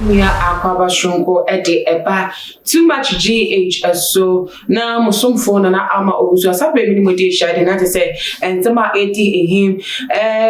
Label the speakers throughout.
Speaker 1: Nua Akwaaba Soronko de ɛba Too Much GH so na mo somfoɔ Nana Ama Owusu Asabere me ne mo di ahyia de na te sɛ nsɛm a ɛredi ehim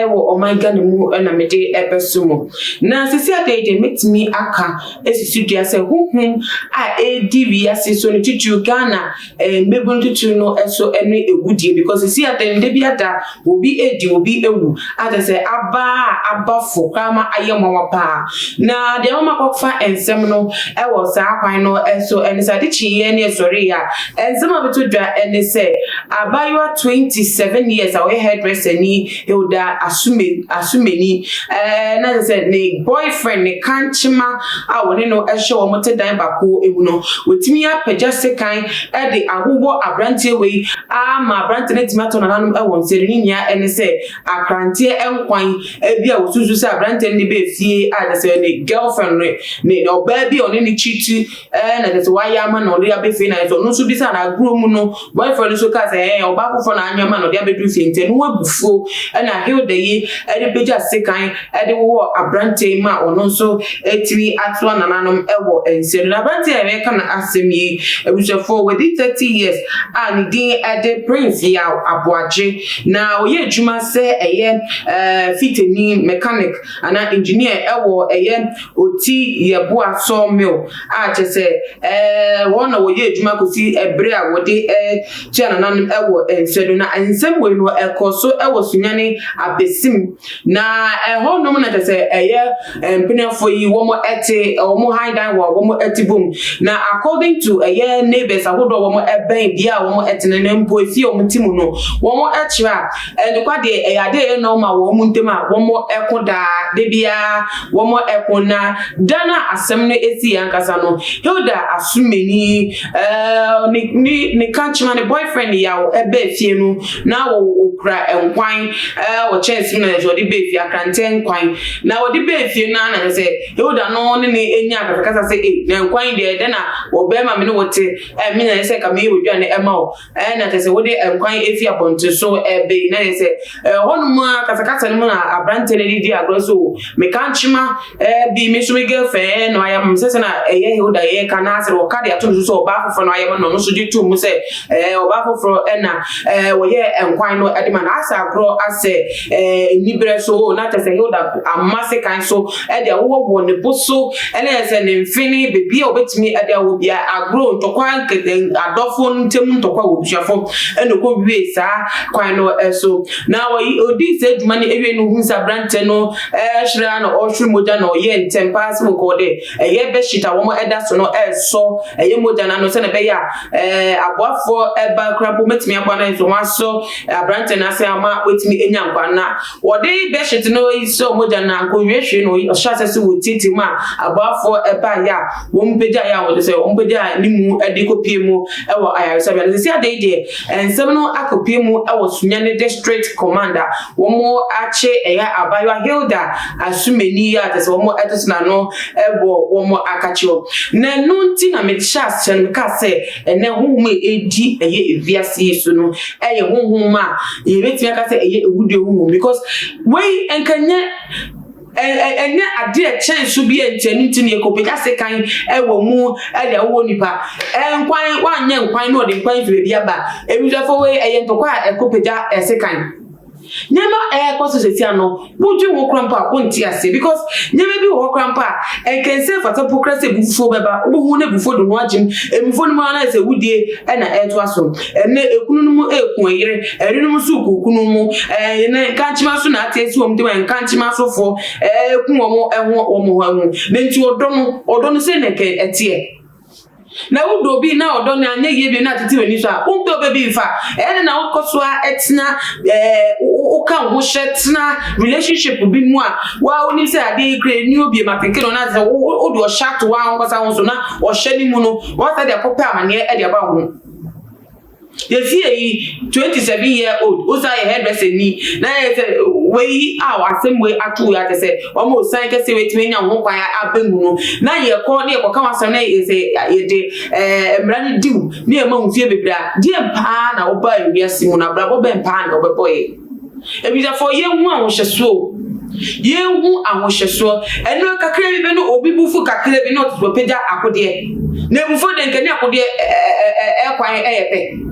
Speaker 1: wɔ ɔman Ghana mu na mede ɛbɛso mo. Na sisi ade deɛ mɛtumi aka esisi dua sɛ honhom a ɛredi wiase so no titiriw Ghana mmabunu titiriw no so ne awudie because sisi ade no da bi ada obi edi obi ewu ate sɛ aba a aba fo koraa ma ayɛ nwanwa paa. Na deɛ mama kɔfa nsɛm no wɔ saa kwan no so ɛne sɛ ade kyeeɛ ne ɛsɔreeɛ a, nsɛm a bɛtɔ dwa ne sɛ abaayewa 27 years a ɔyɛ hairdresser ni Hilda Asume Asumeni ɛɛ na kyerɛ sɛ ne boyfriend ne kankyema a wɔne no hyɛ wɔn te dan baako mu no, wɔtumi apagya sekan de awowɔ aberanteɛ wei ama aberanteɛ no atumi atɔ nananom wɔ nsa no. Ne nyinaa ne sɛ akranteɛ nkwan bi a wɔsusu sɛ aberanteɛ no de bɛɛ fie a kyerɛ sɛ ne girlfriend ne ne ɔbaa bi a ɔne ne kyiti na kyerɛ sɛ wayɛ ama na ɔde abɛ fie, na kyerɛ sɛ ɔno nso bisa na agorɔ mu no boyfriend no nso kaa sɛ ɔbaa foforɔ na anyɛ ama na ɔde abɛduru fie, nti ɛno ho abufuo ɛna Hilda yi de pagya sekan de wowɔ aberanteɛ yi ma ɔno nso atumi atoa nananom wɔ nsɛm no. Na aberanteɛ a yɛreka no asɛm yi, abusuafoɔ, wadi 30 years a ne din de Prince Yaw Aboagye, na ɔyɛ adwuma sɛ ɛyɛ fitani, mechanic anaa engineer ɛwɔ ɛyɛ Oti Yɛboa sawmill a kyerɛ sɛ wɔn na wɔyɛ adwuma kɔsi ɛberɛ a wɔde tua nananom wɔ nsɛ do. Na nsɛm wei no ɛkɔ so wɔ Sunyani Abesim, na ɛhɔnom na kyerɛ sɛ ɛyɛ mpenafoɔ yi wɔn ɛte wɔn han dan wɔ wɔn ɛte bom. Na according to ɛyɛ neighbors ahodoɔ a wɔn ɛbɛn bea a wɔn ɛte no na mpo efie a wɔn te mu no, wɔn ɛkyerɛ a ɛnokwa deɛ ɛyɛ adeɛ a ɛyɛ normal wɔ wɔn ntam a wɔn ɛko daa de biara wɔn ɛko. Na da no a asɛm no esi ankasa no, Hilda Asumeni ne kankyema ne boyfriend Yaw ɛbɛɛ fie no na wɔkura nkwan wɔ kyɛnse mu na wɔde bɛɛ fie, akrantɛ nkwan. Na wɔde bɛɛ fie no na sɛ Hilda no ne ne enya akasakasa sɛ na nkwan deɛ dɛ na wɔbɛrima me ne wɔte me na sɛ ka meyɛ wɔdwane ɛma wo na kyerɛ sɛ wode nkwan efi abɔnten so ɛbɛyi. Na kyerɛ sɛ ɛhɔnom a kasakasa no mu na aberanteɛ no didi agorɔ so meka nkyema bi me nso me girlfriend na ɔayɛ me sɛ na ɛyɛ Hilda yɛ ka na asɛ wɔka de ato no so sɛ ɔbaa foforɔ na ɔayɛ ma no. Ɔno nso gye to mu sɛ ɔbaa foforɔ ɛna wɔyɛ nkwan no ɛde ma no asɛ agorɔ asɛ niberɛ so. Na kyerɛ sɛ Hilda ama sekan so ɛde awowɔ wɔ ne bo so ɛna yɛ sɛ ne mfene beebi a obetumi ɛde awɔ bia agorɔ ntɔkwa nkete adɔfoɔ no ntam ntɔkwa wɔ busuafo ɛna ɔkɔ wie saa kwan no ɛso. Na wɔyi odi sɛ adwuma no ewie no, ohun sɛ aberanteɛ no ɛhyerɛ na ɔhwere mogya na ɔyɛ ntɛm paa sɛ wɔkɔ de ɛyɛ bedsheet a wɔn ɛda so no ɛsɔ ɛyɛ mogya n'ano sɛ na ɛbɛyɛ a aboafoɔ ɛba kora mpo mɛtumi aboa no nso wɔn asɔ aberanteɛ no ase ama wɔatumi anya nkwa. Na wɔde bedsheet no sɔ mogya no nkɔwie hwee no, ɔhyɛ ase sɛ wɔtiatia mu a aboafoɔ ɛba yɛ a wɔn mpagya yɛ a wɔde sɛ wɔn mpagya ne mu ɛde kɔpie mu ɛwɔ ayaresabea no. Sisi ade yi deɛ nsɛm no akɔpie mu ɛwɔ Sunyani District Command a wɔn akye ɛyɛ abaayewa Hilda Asumeni a kyerɛ sɛ wɔn ɛto so n'ano ɛwɔ wɔn akakye hɔ. Na ɛno nti na mehyɛ aseɛ no meka sɛ ɛnɛ honhom a ɛdi ɛyɛ ewiase yi so no ɛyɛ honhom a yɛbɛtumi aka sɛ ɛyɛ ewudie honhom, because wei nkanyɛ ɛnyɛ adeɛ kyɛn so bi nkyɛn nti ne yɛkɔpagya sekan ɛwɔ mu ɛde ɛwɔ nipa nkwan wanyɛ nkwan na ɔde nkwan fi baabi aba. Ebusuafo, wei ɛyɛ ntɔkwa a ɛkɔpagya ɛsekan. Nneɛma ɛɛkɔ so sɛsi ano wodwi ho kora mpo a wonte aseɛ, because nneɛma bi wɔ hɔ kora mpo a nkɛnsɛn fata po kora sɛ ebufuo bɛba. Wobɛhu na ebufuo de ho agyem ebufuo no mu ara sɛ wudie ɛna ɛɛtoa so. Ɛnɛ ekunu no mu eku ɛyere, ɛyerenom nso ku kunu mu, ɛɛ nkankyema so na ate esi wɔn ntɛm nkankyema sofoɔ ɛɛku wɔn ɛho wɔn ho ɛho. Na nti ɔdɔ no sɛ na ɛkɛ ɛteɛ na wodɔ obi na ɔdɔ no anyɛ yie bi na atete w'ani so a wompɛ obi bi nfa ɛne na wokɔ so a ɛtena woka wo ho hyɛ tena relationship bi mu a waa wonim sɛ adeɛ yi kura ni obi ma kenken no na sɛ wode ɔhyɛ ato waa wonkasa ho so na ɔhyɛ ne mu no wɔn de akɔpɛ amanneɛ ɛde aba wo ho. Yɛsi yi 27 year old wosa yɛ hairdresser ni na yɛ sɛ wei a asɛm wei ato wei ate sɛ wɔn osan kɛse wei tumi nya ho kwan aba mu no na yɛkɔ ne yɛkɔka wɔn asɛm na yɛ sɛ yɛde mmara no diw ne yɛ ma wo fie bebree a deɛ paa na wɔba ewiase mu na abrabɔ bɛn paa na wɔbɛbɔ yɛ. Ebisafo, yɛn ho ahohyɛsoɔ. Yɛnhu ahohyɛsoɔ. Ɛno kakra bi bɛ no obi bo fu kakra bi na ɔpagya akodeɛ. Na abufuo deɛ nka ne akodeɛ ɛkwan ɛyɛ pɛ.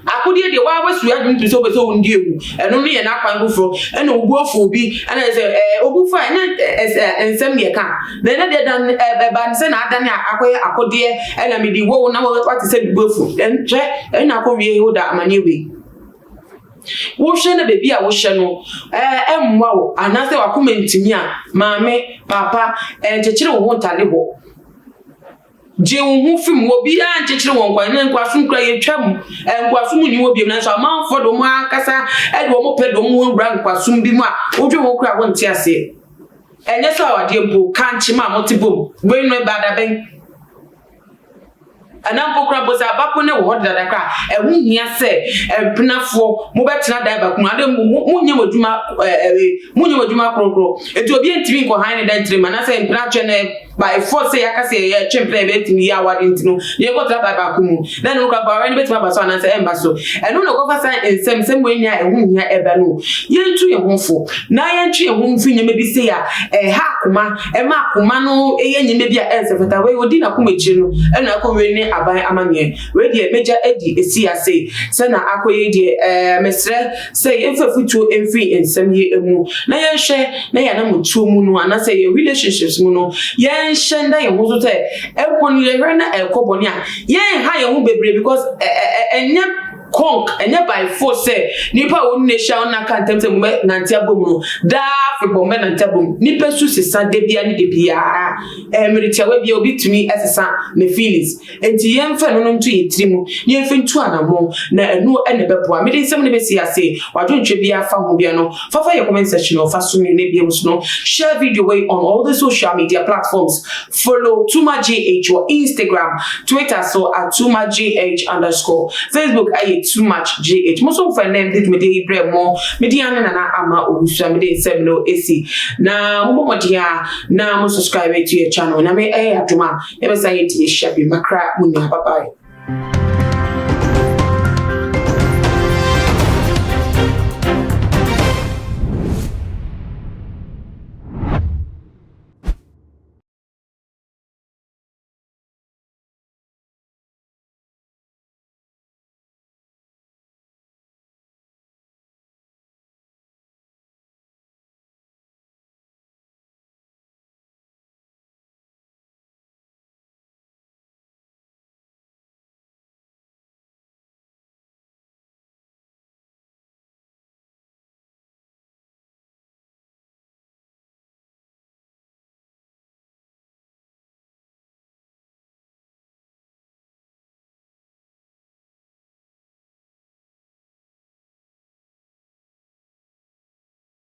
Speaker 1: Akodeɛ deɛ waa wasi w'adwene pi sɛ wopɛ sɛ wondi ewu. Ɛno no yɛ n'akwan foforɔ. Ɛna wo bo afu obi ɛna sɛ ɛɛ obu fa ɛnyɛ ɛsɛ nsɛm deɛ ka. Na ɛnɛ deɛ dan ɛba ne sɛ na adane akɔyɛ akodeɛ ɛna mede wɔ wo na wate sɛ me bo afu. Hwɛ ɛna akɔwie wo da amaneɛ wei. Wohwɛ na baabi a wohyɛ no ɛmmoa wo anaasɛ w'akoma ntumi a, maame, paapa, ɛnkyekyere wo ho ntale hɔ. Gye wo ho fi mu. Obiara nkyekyere wɔn kwan. Ɛnɛ nkoasom kura yɛtwa mu. Nkoasom nni hɔ bio nanso amanfoɔ de wɔn ankasa de wɔn pɛ de wɔn ho wura nkoasom bi mu a wodwen ho koraa wonte aseɛ. Ɛnyɛ sɛ awadeɛ mpo, kankyema a mote bom. Wei no ɛbaa da bɛn? Anaa mpo koraa mpo sɛ abako no wɔ hɔ dada koraa a, ɛho hia sɛ mpenafoɔ mobɛtena dan baako mu. Ade monyɛ mo adwuma ɛɛ monyɛ mo adwuma korokoro. Eti obi ntumi nkɔ han ne dan tirim anaasɛ mpena twɛ no by force sɛ yɛaka sɛ yɛtwe mpena yɛbɛtumi yɛ awade nti no yɛkɔtena dan baako mu. Na ɛno koraa mpo awareɛ no bɛtumi aba so anaasɛ ɛmba so. Ɛno na ɛkɔfa saa nsɛm nsɛm wei nyinaa a ɛho nhia ɛba no. Yɛntu yɛn ho fo na yɛntwe yɛn ho mfiri nneɛma bi sei a ɛha akoma Ɛma akoma no yɛ nneɛma bi a ɛnsɛ fata. Wei odi n'akoma akyiri no ɛna akɔ wie ne aban amaneɛ. Wei deɛ mɛgya adi esi ase sɛ na akɔ yi deɛ ɛɛ mesrɛ sɛ yɛmfa afutuo mfiri nsɛm yi mu na yɛnhwɛ na yɛn anamotuo mu no anaasɛ yɛn relationships mu no yɛnhyɛ nda yɛn ho so sɛ mpo no yɛhwɛ na ɛkɔ bɔne a yɛnha yɛn ho bebree because ɛnyɛ Konk, ɛnyɛ by force sɛ nipa a wɔne no ahyia wo na aka ntam sɛ mobɛnante abom no, daa afebɔɔ mobɛnante abom. Nipa su sesa da biara ne da biara. Mmere tiawa biara obi tumi sesa ne feelings. Enti yɛmfa ɛno no nto yɛn tiri mu na yɛmfa ntu anammɔn na ɛno na ɛbɛboa. Mede nsɛm no bɛsi ase. W'adwentwerɛ biara fa ho biara no, fa fa yɛ comment section hɔ fa so me na bio nso no, share video wei on all the social media platforms. Follow Tuma GH wɔ Instagram, Twitter so at Tuma GH underscore, Facebook ɛyɛ Too Much GH. Mo nso mfa nnɛ mede dwumadie yi brɛ mo. Me din ane Nana Ama Owusu a mede nsɛm no esi. Na mobɔ mmɔden a na mo subscribe to yɛ channel. Nyame ɛyɛ adom a yɛbɛsan yɛdi ahyia bio. Makra mo nua. Bye bye.